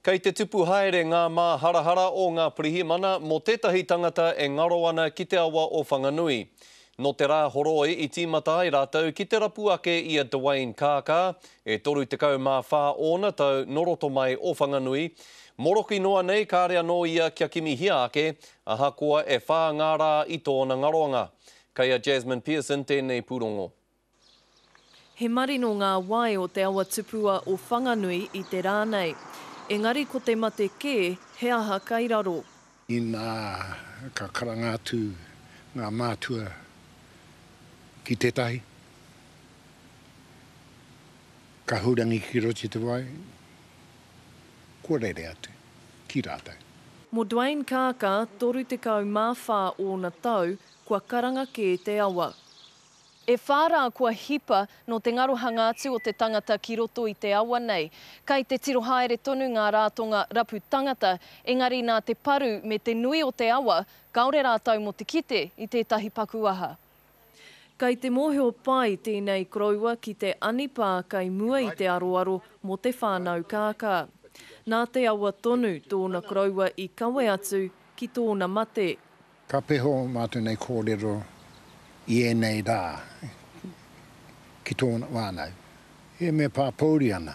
Kei te tupu haere ngā māharahara o ngā pirihimana mō tētahi tangata e ngaro ana ki te awa o Whanganui. Nō te Rāhoroi i tīmata ai rātou ki te rapu ake i a Dwayne Kākā, e 34 ōna tau nō roto mai o Whanganui. Moroki noa nei kāre anō ia kia kimihia ake, ahakoa e whā ngā rā i tōna ngaroanga. Kei a Jasmine Pearson tēnei pūrongo. He marino ngā wai o te awa tupua o Whanganui i te rā nei. Engari ko te mate kē, he aha kai raro? Inā ka karanga atu ngā mātua ki tētahi, ka hurangi ki roto i te wai, kua rere atu ki rātou. Mō Dwayne Kākā, 34 ōna tau, kua karanga kē te awa. E whā rā kua hipa nō te ngarohanga atu o te tangata ki roto i te awa nei. Kai te tiro haere tonu ngā rātonga rapu tangata, engari nā te paru me te nui o te awa, kāore rātou mō te kite i tētahi paku aha. Kai te mōhio pai tēnei koroua ki te anipā kai mua i te aroaro mō te whānau kākā. Nā te awa tonu tōna koroua i kawe atu ki tōna mate. Ka peho mātou nei kōrero i ēnei rā ki tōna whānau. He mea pāpōuri ana,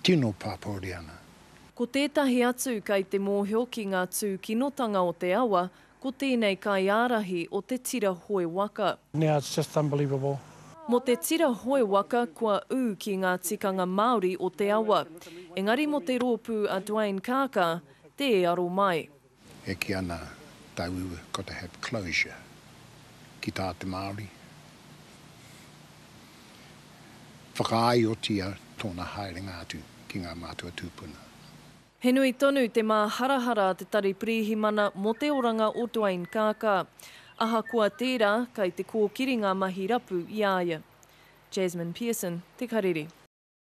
tino pāpōuri ana. Ko tētahi atu kei te mōhio ki ngā tūkinotanga o te awa, ko tēnei kaiārahi o te tira hoe waka. Now it's just unbelievable. Mō te tira hoe waka kua ū ki ngā tikanga Māori o te awa. Engari mō te rōpū a Dwayne Kākā, tē aro mai. E kī ana tauiwi got to have closure ki tā te Māori whakaaiotia tōna haerenga atu ki ngā mātua tūpuna. He nui tonu te māharahara a te Tari Pirihimana mō te oranga o Dwayne Kākā. Ahakoa tērā, kei te kōkiri ngā mahi rapu i a ia. Jasmine Pearson, Te Karere.